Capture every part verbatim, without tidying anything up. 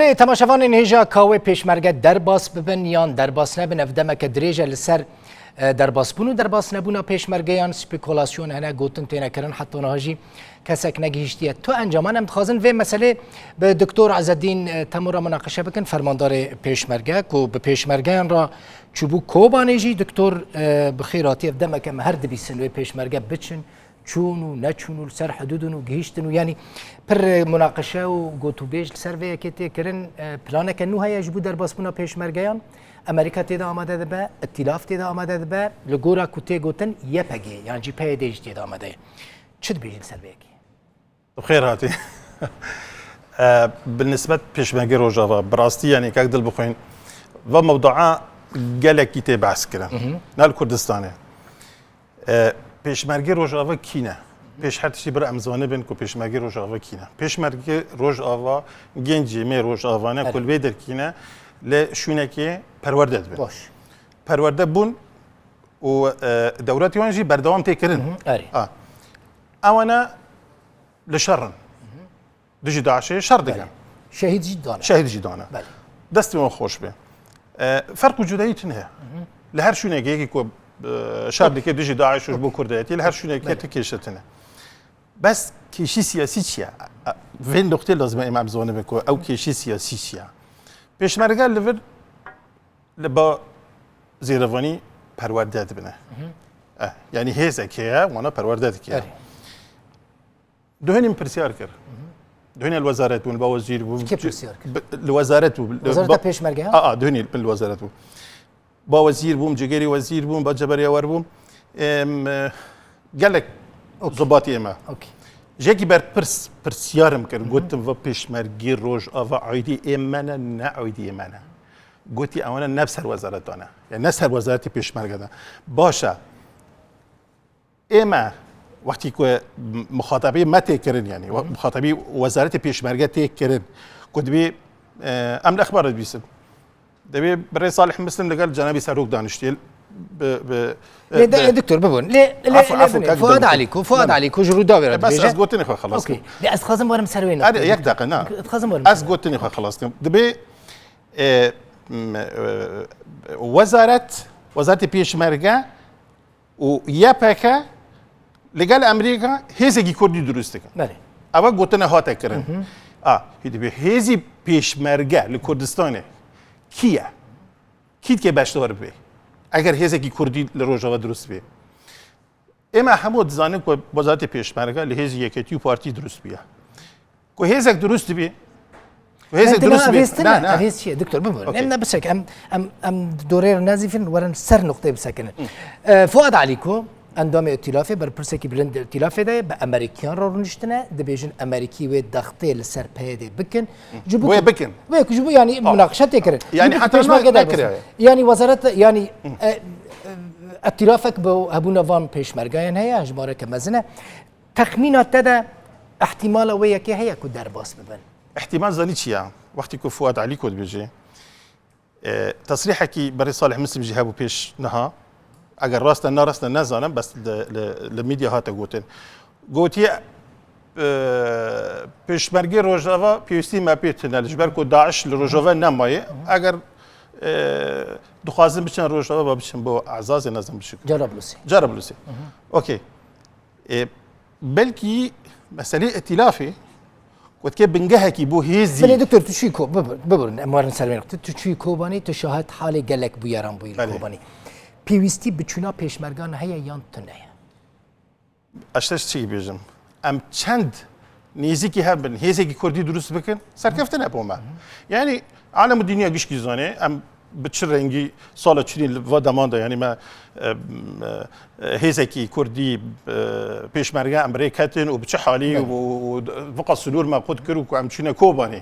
Ê, temaşevanên hêja ka wê pêşmerge derbas bibin yan derbas nebin, ev demeke dirêj e li ser, e, derbasbûn û derbas nebûna pêşmergeyan, spekulasyon hene, gotin têne kirin, heta niha jî kesek negihiştiye. Tu encaman em dixwazin vê meselê bi Doktor Ezzedîn, e, Temo re munaqeşe bikin, fermandarê pêşmerge, ku bi pêşmergeyan re çûbû Kobanê jî. Doktor, e, bi xêr hatî, ev demeke me her dibîsin wê pêşmerge biçin, çûn û neçûn û li ser hidûdin û gihîştin û, yanî, pir, e, munaqeşe û gotûbêj li ser vê yekê tê kirin. E, planeke nû heye ji bo derbasbûna pêşmergeyan. Amerîka tê de amade dibe, îtîlaf tê de amade dibe, li gora ku tê gotin Y P G, yan jî P Y D jî tê de amade ye. Çi dibêjî li ser vê yekê? Bi xêr hatî. E, bi nisbet pêşmergê Rojava, bi rastî, yanî, kek dil bixwîn, va mewdua gelekî tê behs kirin. Ne li Kurdistanê. E, pêşmergê Rojava kî ne? Pêş her tiştî bir em zanibin ku pêşmergê Rojava kî ne. Pêşmergê Rojava, gencê me Rojava ne ku li vê derkî ne, li şûnekê perwerde dibin. Baş. Perwerde bûn û, e, dewletê wan jî berdewam tê kirin. Erê. A. Ewana li şer in. Dijî DAIŞê şer dikin. Belê. Şehîd jî dane. Şehîd jî dane. Belê. Destê wan xweş be. E, ferq û cudayî tune ye. Li her şûnekê yekî ku, e, şer dike dijî DAIŞ û ji bo Kurdayetî, li her şûnekê tu kêşe tune. Bes kêşî siyasî çi ye? E, vê noqtê lazim e em, em zanibin ku ew kêşî siyasî çi ye. Pêşmerge li vir li ba zêrevanî perwerde dibine. Eh, yanî hêzek heye, wana perwerde dike. Erê. Duhunî min pirsyar kir. Duhunî li wezaret bûm, li ba wezîr bûm. Kê pirsyar kir? Bi-, li wezaret bûm. Wezareta ba-, pêşmerge, ha? A, a, duhunî li wezaret bûm. Ba wezîr bûm, cigêrî wezîr bûm, ba ceberiya wer bûm. Em, e, gelek zibatî ême. Okey. Jekî berpirs, pirsyar min kir. Gotim, va pêşmergê Rojava aîdî ê me ne, ne aîdî ê me ne. Gotî, ewana ne bi ser wezareta ne. Yani ne ser wezaretê pêşmerge de. Baş e. Ê me, wextî ku muxatabî me tê kirin, yani, we-, muxatabî wezaretê pêşmerge tê kirin, ku dibê, e, em li exbar dibîsin. Dibê birê Salih Muslim li gel Cenabî Serok daniştiye. Bi, bi, Lê de, bi, doktor, bibin. Lê, lê, Afû, lê, afû, bibin. Kak Fuad doktor. Alîko, Fuad Alîko ji Rûdawê re dibêje. E, bes ez gotinê xwe xelas kim. Okey. Lê ez dixwazim werim ser wê noktê. Hadi, yek deqe, na. Dixwazim werim ser wê. Ez gotinê xwe xelas kim. Dibê, e, m, e, wezaret, wezaretê pêşmerge û Y P G li gel Amerîka hêzekî Kurdî dirust dikin. Belê. Eva gotine hate kirin. Hı hı. A, hî dibê hêzî pêşmerge li Kurdistanê kî ye? Kî dike beşdar bibê? Eger hêzekî Kurdî li Rojava dirust bê. Ême hemû dizanin ku wezaretê pêşmerge li hêzî Yeketî û Partî dirust bûye. Ku hêzek dirust dibî, ku hêzek dirust dibî. Evêz tine, ne, ne. Evêz çi ye, doktor? Bibûrin. Okey. Em ne bisekin, em, em, em dorê re nezîfin, werin ser noqteyê bisekinin. Hı. E, Fuad Alîko, endamê îtîlafê, berpirsekî bilind îtîlafê de ye, bi Amerîkiyan re rûniştine, dibêjin Amerîkî wê dextê li ser P Y D bikin. Hı. Ji bo wê ku bikin. Wê ku ji bo, yanî, tamam, munaqeşe tê kirin. Yanî ji bo ku heta pêşmerge ne-, derbas nekiriye. Bin. Yanî wezareta, yanî, Hı. e, e, îtîlafek bi hebûna van pêşmergeyan heye, hejmareke mezin e. Texmîna te de ihtimala wê yekê heye ku derbas bibin? Ihtimal zanî çi ya? Wextî ku Fuad Alîko dibêje, e, tesrîhekî berê Salih Muslim jî hebû pêş niha. Eger rast e, ne rast e, nezanim, bes li, li, li medya hate gotin. Gotiye, e, pêşmergê Rojava pêwîstî me pê tune, ji ber ku DAIŞ li Rojava nemaye. Eger, e, dixwazin biçin Rojava, ba biçin bo Ezazê, nezim biçin. Cerablusê. Cerablusê. Hı hı. Okey. E, belkî meselê îtîlafê, ku dike bingehekî bo hêzî. Belê doktor, tu çûyî Ko-, bibir-, bibirin, em werin ser wê noqtê. Tu çûyî Kobanî, tu şahid halê gelek bûyeran bûyî li Belê. Kobanî. Pêwîstî bi çûna pêşmergan heye yan tune ye? Ez te çi bêjim? Em çend nêzîkî hev bin, hêzekî Kurdî dirust bikin, serkeftin e bo me. Yanî, alem û dinya gişkî zane, em bi çi rengî sala çûnî li va deman de, yanî me, e, e, hêzekî Kurdî, e, pêşmerge em rê ketin û bi çi halî Belê. û, û, û viqa sinûr me qut kir û ku em çûne Kobanê.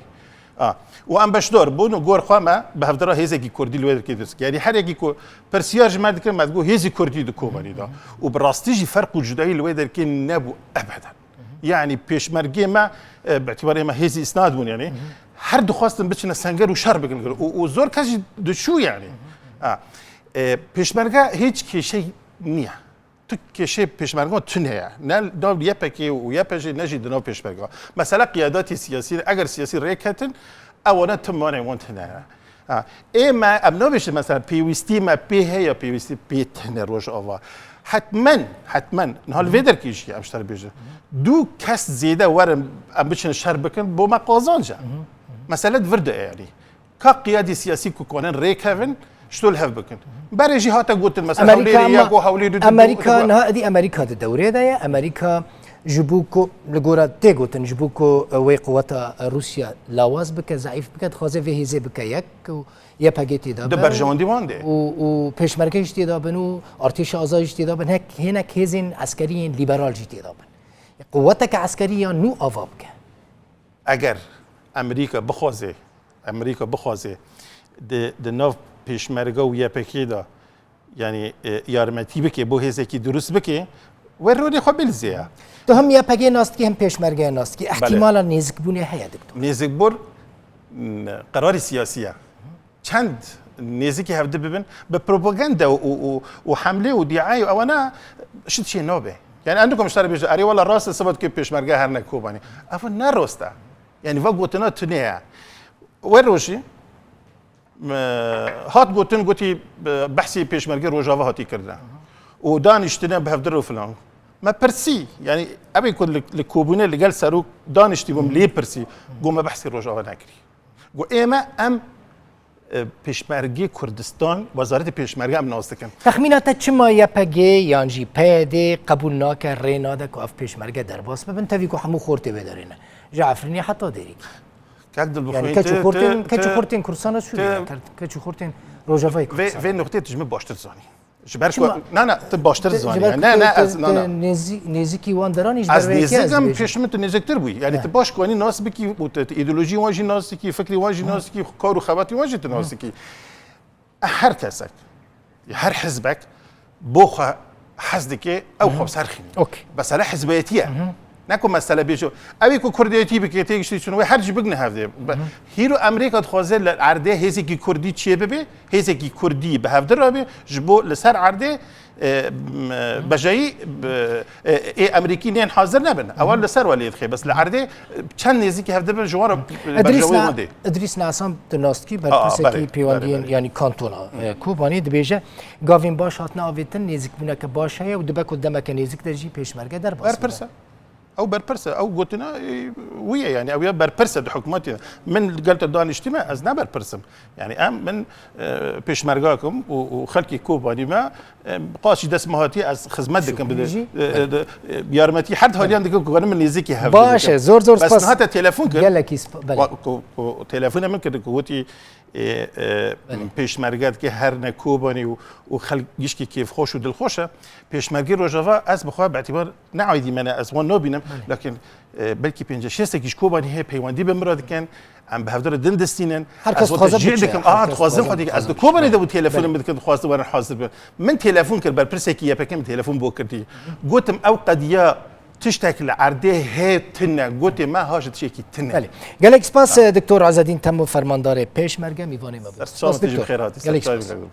A, û em beşdar bûn û gor xwe me bi hevdira hêzekî Kurdî li wê derkê dist. Yanî her yekî ku pirsiyar ji me dikir, me digot hêzî Kurdî di Kobanî de. Û bi rastî jî ferq û cudayî li wê derkê nebû ebeden. Yanî pêşmergê me, e, bi îtibarê me hêzî îsnad bûn, yanî her dixwestin biçine senger û şer bikin. Û, û zor kes jî diçû, yanî. Ha, e, pêşmerge hêç kêşe niye. Tu kêşê pêşmergan tune ye. Ne nav Y P G û Y P G, ne jî di nav pêşmerga. Mesela qiyadatê siyasî, eger siyasî rêketin, Ewana tim mane wan tine. Ha. Ê me, em nabêjin mesela pêwîstî me pê heye, pêwîstî pê tine Rojava. Hetmen, hetmen. Niha li vê derkê jî em ji te re bêjin. Du kes zêde werin, em biçin şer bikin, bo me qazanc e. Mesele di vir de ye yanî. Ka qiyadê siyasî ku kanin rêkevin, ji to li hev bikin. Berê jî hate gotin mesela Amerîka, hewlêrê ama yek û hewlêrê du, Amerîka, niha edî Amerîka di dewrê de ye. Amerîka ji bo ku li gora tê gotin, ji bo ku wê quweta Rûsya lawaz bike, zeîf bike, dixwaze vê hêzê bike yek û Y P G tê de bin. Di berjewendî wan de. Û, û pêşmerge jî tê de bin û artêşa azad jî tê de bin. Hek, hinek hêzên eskeriyên lîberal jî tê de bin. Quweteke eskerî ya nû ava bike. Eger Amerîka bixwaze, Amerîka bixwaze di, di nav pêşmerge û Y P G de, yanî, e, yarmetî bike, bo hêzekî dirust bike, wê rolê xwe bilîze ya. Tu hem Y P G nas dikî, hem pêşmergeye nas dikî. Belê. Îhtîmala nêzikbûnê heye, doktor. Nêzikbûn, m, qerarê siyasî ye. Çend nêzikî hevdi bibin, bi propaganda û, û, û, û hemlê û dîayê û ewana şit çê nabe. Yani em dikom ji te re bêje, erê wela rast e, sibat ke pêşmerge herne Kobanî. Ev ne rast e. Yani va gotina tune ye. Wê rojî, e, hat gotin, gotî, e, behsî pêşmerge Rojava hatî kirdine. Û daniştine bi hevdir û filan. Me pirsî, yani ev ê ku li, li kobûne li gel serok daniştî bûm, lê pirsî. Got me behsî Rojava nekirî. Got ê me em, e, pêşmergê Kurdistan, Wezaretê Pêşmerge em nas dikin. Texmîna te çima Y P G yan jî P Y D qebûl nake, rê nade ku ev pêşmerge derbas bibin, tevî ku hemû xortê wê derê ne. Ji Efrînê heta Dêrikê. Kak Dilbixwîn, Yani keç û tu, xortên, tu, keç û tu, xortên Kurdistanê Sûriyê, tu, ke-, keç û xortên Rojavayê vê, Kurdistanê. Vê nuqtê tu ji min baştir zanî. Ji ber ku, Çima? Na, na, tu baştir Ji zanî. ber Ne, ku ne, tu, ez, tu na, na. nêzî-, nêzîkî wan deranî ji Ez ber vê yekê ez nêzik em dibêjim. pêşmin tu nêziktir bûyî. Yani He. tu baş ku anî nas bikî û tu, tu îdeolojiyê wan jî nas dikî, fikrê wan jî nas dikî, kar û xebatê wan jî tu nas dikî. Her kesek, her hizbek bo xwe hez dike, ew xwe bi ser xînî. Okey. Mesele hizbiyetî ye. Ne ku mesele bêje, ew ê ku kurdiyetî bike, tê giştî çûn wê her cî bigine hevdê. Be-, hîro Amerîka dixwaze li erdê hêzekî kurdî çê bibe, hêzekî kurdî bi hevdir rabe, ji bo li ser erdê, e, m-, bejeyî, e, ê Amerîkî nên hazir nebin. Ewa li ser we lê dixe. Bes li erdê, e, çend nêzîkî hevdir bin, ji wan re, e, Idrîs bejewê na-, wan dê. Idrîs Nasan tu nas dikî, Aa, berpirsekî belê, pêwendiyên, belê, belê. yanî kantona, e, Kobanê dibêje, gavên baş hatine avêtin, nêzîkbûneke baş heye û dibe ku demeke nêzîk de jî pêşmerge derbas bibe. Berpirse. Ew berpirs e, ew gotina, e, wî ye, yani ew ya berpirs e di hikûmetê de. Min li gel te daniştî me, ez ne berpirs im. Yani em, min, e, pêşmerga kim û, û xelkê Kobanî me, e, qas jî dest me hatiye, ez xizmet dikim, Şukrî jî. e, e, de, e, yarmetî her haliyan dikim ku min nêzîkî hev Baş e, zor zor Bes spas. niha te telefon kir. Gelekî sp-, belê. Wa-, ku, ku telefona min kir ku gotî, e, e, Belê. pêşmerge dike her ne Kobanî û, û xelk gişkî kêfxweş û dilxweş e. Pêşmergê Rojava ez bi xwe bi îtibar ne aîdî me ne, ez wan nabînim. Belê. Lakin, e, belkî pêncî şêstekî ji Kobanî heye peywendî bi min re dikin. Em bi hevdû re din distînin. Her kes Ez wan dixwaze tecrîh biçe, dikim. her Aha, kes dixwazim dixwaze xwe dike. Ez di biçe. Kobanê de bû telefon Belê. min dikin, dixwazim werin hazir bin. Min telefon kir, berpirsekî Y P G min telefon bo kirdî. Gotim ew qediya tiştek li erdê hê tune. Gotê me ha ji tiştekî tune. Belê. Gelek spas, e, Doktor Azedîn Temo, fermandarê Pêşmerge, mîvanê me bû. Ser Spas, çavan tijî Doktor. bi xêr hatî, ser Gelek çavan spas. bi xêr.